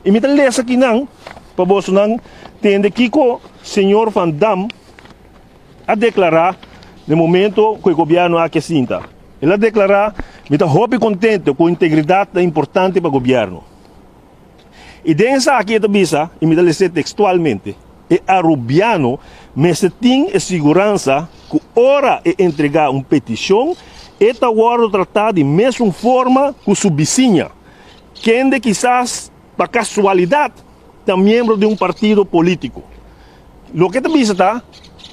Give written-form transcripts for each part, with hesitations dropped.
I mi ta lesa kinan pa bosonan tende kiko señor Van Dam a deklará na e momento ku e gobièrnu aki a sinta. El a deklará, Mi ta hopi kontento ku integridat ta importante pa gobièrnu. I den esaki e ta bisa, i mi ta les'é tekstualmente, E arubiano mester tin e siguransa ku ora e entregá un petishon e ta wòrdu tratá di mesun forma ku su bisiña, kende kisas pa kasualidat ta miembro di un partido polítiko. Loke ta bisa ta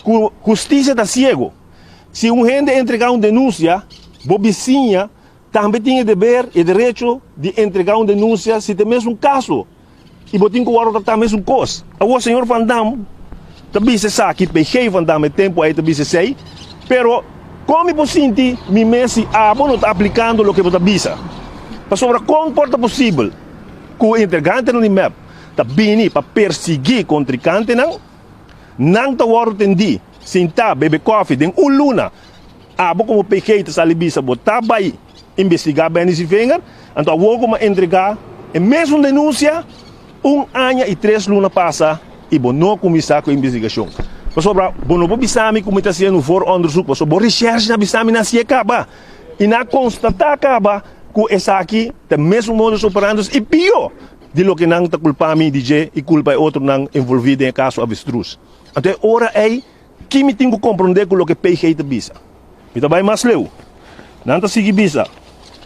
ku hustisia ta siego. Si un hende entregá un denunsia, bo bisiña tambe tin e deber, e derecho di entregá un denunsia si ta e mesun kaso i bo tin ku wòrdu tratá mesun kos. Awor señor Van Dam ta bisa esaki, PG Van Dam e tempu ei ta bisa esei, pero kon mi por sinti mi mes si abo no ta aplikando loke bo ta bisa? Pasobra kon por ta posibel ku entregantenan di mep ta bini pa persiguí kontrikantenan? Nan ta wòrdu tendí, sintá, bebe kòfi den un luna. Abo komo PG ta sali bisa bo ta bai investigá Benny Zievinger, anto awor ku bo a entregá e mesun denunsia un aña i tres luna pasa i bo no a kuminsá ku e investigashon. Pasobra bo no por bisa mi ku mi ta hasiendo un vooronderzoek pasobra bo reshèrshi na bisa mi nan hasié kaba i nan a konstatá kaba ku esaki ta e mesun modus operandus i pió di loke nan ta kulpa mi di dje i kulpa e otronan envolví den e kaso Avestruz. Anto e ora ei ki mi tin ku komprondé ku loke PG ta bisa? Mi ta bai mas leu. Nan ta sigui bisa,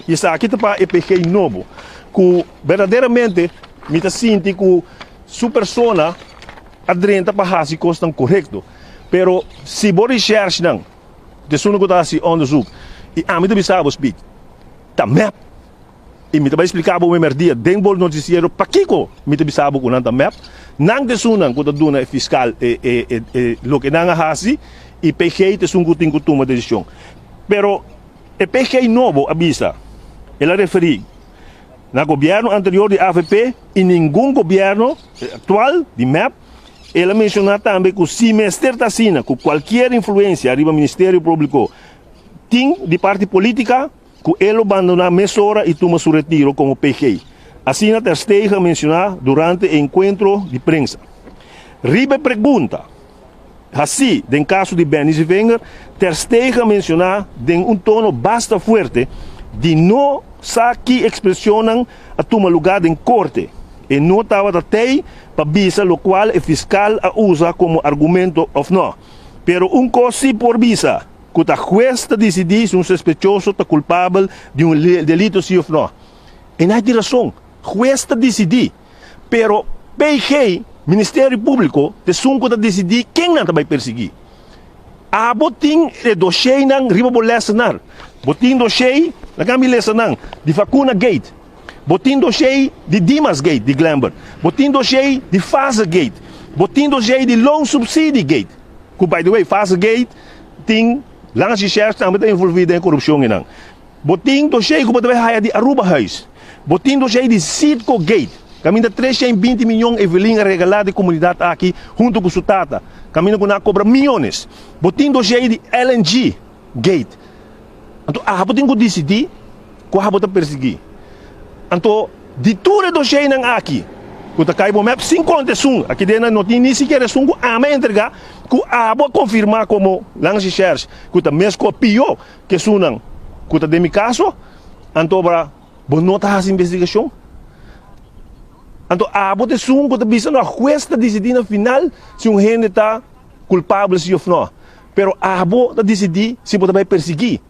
i esaki ta pa e PG nobo, ku berdaderamente mi ta sinti ku su persona a drenta pa hasi kosnan korekto. Pero si bo reshèrshnan, esun ku ta hasi onderzoek, i ami ta bisa bo, Speed, ta mep. I mi ta bai splika bo memer dia den bo notisiero pakiko mi ta bisa bo ku nan ta mep. Nan ta esunnan ku ta duna e fiskal e e e loke nan a hasi i PG ta esun ku tin ku tuma desishon. Pero e PG nobo a bisa, el a referí na gobièrnu anterior di avp i ningun gobièrnu aktual di mep. El a menshoná tambe ku si mester ta asina ku kualkier influensia riba Ministerio Públiko tin di parti polítika, ku e lo bandoná mesora i tuma su retiro komo PG. Asina Ter Stegen a menshoná durante e enkuentro di prensa. Riba e pregunta hasí den kaso di Benny Zievinger, Ter Stegen a menshoná den un tono basta fuerte di no sa ki ekspreshonnan a tuma lugá den korte. E no tabata tei pa bisa lokual e fiskal a usa komo argumento òf no. Pero un kos sí por bisa. Ku ta hues ta disidí si un sospechoso ta kulpabel di un delito sí òf nò. E nan tin rason, hues ta disidí. Pero PG, Ministerio Públiko, ta esun ku ta disidí ken nan ta bai persiguí. Abo tin e dosheinan riba bo lèsenar. Bo tin doshei, laga mi lesa nan, di Vakuna Gate. Bo tin doshei di Dimas Gate di Glenbert. Bo tin doshei di Fase Gate. Bo tin doshei di Loonsubsidie Gate. Ku by the way Fase Gate tin Lange Sheriff tambe ta envolvi den e korupshon einan. Bo tin doshei ku bo ta bai haya di Aruba Huis. Bo tin doshei di Citgo Gate kaminda 320 miyon Evelyn a regalá di komunidat aki huntu ku su tata kaminda ku nan a kobra miyones. Bo tin doshei di LNG Gate. Anto abo tin ku disidí kua bo ta persiguí. Anto di tur e dosheinan aki ku ta kai bo mep sin konta esun aki den nan no tin ni sikiera esun ku ami a entregá ku abo a konfirmá komo Lange Recherche ku ta mes ku a pió ku esunnan ku ta den mi kaso. Anto ora bo no ta hasi investigashon. Anto abo ta esun ku ta bisa no a hues ta disidí na final si un hende ta kulpabel si òf no. Pero abo ta disidí si bo ta bai persiguí.